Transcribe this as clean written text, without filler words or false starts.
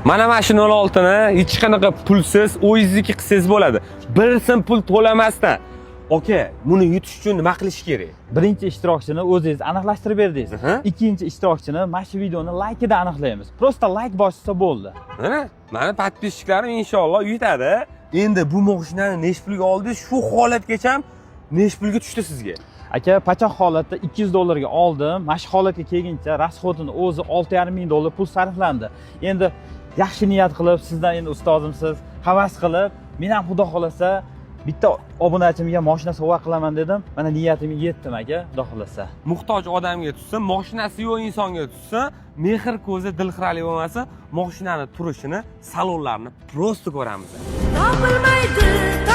Mana shu 06 ni hech qanaqa pulsiz o'zingizniki qilsangiz bo'ladi. Bir so'm pul to'lamasdan. Aka, buni yutish uchun nima qilish kerak? Birinchi ishtirokchini o'zingiz aniqlashtirib berdingiz. Ikkinchi ishtirokchini mana shu videoni laykida aniqlaymiz. Просто layk bossa bo'ldi. Mana, mani подписчиklarim inshaalloh yutadi. Endi bu mashinani nechi pulga oldingiz? Shu holatgacha nechi pulga tushdi sizga? Aka, pachoq holatda 200 dollarga oldim. Mana shu holatga kelguncha расход ini o'zi 6,5 ming dollar pul sarflandi. Endi yaxshi niyat qilib, sizdan endi ustozimsiz, havas qilib, men ham xudo xohlasa bitta obunachimga moshina sovg'a qilaman dedim. Mana niyatimga yetdim, aka, xudo xohlasa. Muhtoj odamga tushsin, mashinasi yo'q insonga tushsin, mehr ko'zi dilxirali bo'lmasa, mashinani turishini, salonlarini просто ko'ramiz. Topilmaydi.